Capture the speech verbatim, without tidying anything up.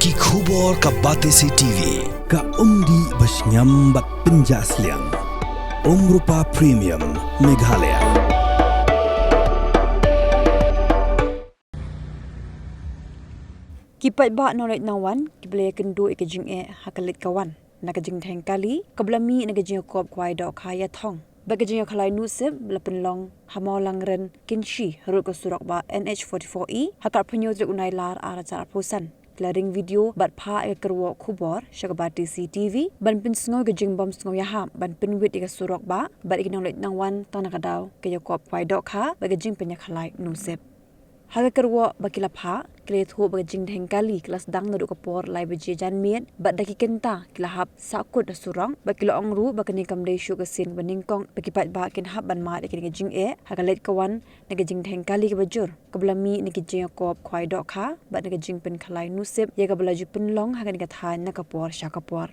Ki khubor ka Batesi TV, ka umdih ba shngiam bad pynjah sliang. Umrupa Premium, Meghalaya. Ki paidbah nongleit nongwan kiba la ïakynduh ïa ka jingeh ha ka leit ka wan na ka jingdheng kali kaba la mih na ka jingïakop khwai dohkha ïa thong bad ka jingïakhalai nusip ba la pynlong ha Mawlangren Kynshi harud ka surok bah N H forty-four E ha ka arphew hynñiew tarik u Nailar arhajar arphew san. Ki la ring video bad phah ïa ka kyrwoh khubor sha ka Batesi TV ban pynsngew ïa ka jingbym sngew ïahap ban pynwit ïa ka surok bah bad ïa ki nongleit nongwan tang na ka daw ka ïakop khwai dohkha bad ka jingpynïakhalai nusip. Ha ka kyrwoh ba ki la phah, ki la ïathuh ba ka jingdheng kali ka la sdang naduh ka por lai baje janmiet bad da ki kynta ki la hap sahkut ha surok bad ki la ong ruh ba kane kam dei shuh ka sien ba nyngkong ba ki paidbah kin hap ban mad ïa kane ka jingeh ha ka leit ka wan na ka jingdheng kali kaba jur kaba la mih na ka jingïakop khwai dohkha bad na ka jingpynkhalai nusip ïa kaba la ju pynlong ha kane ka thaiñ na ka por sha ka por.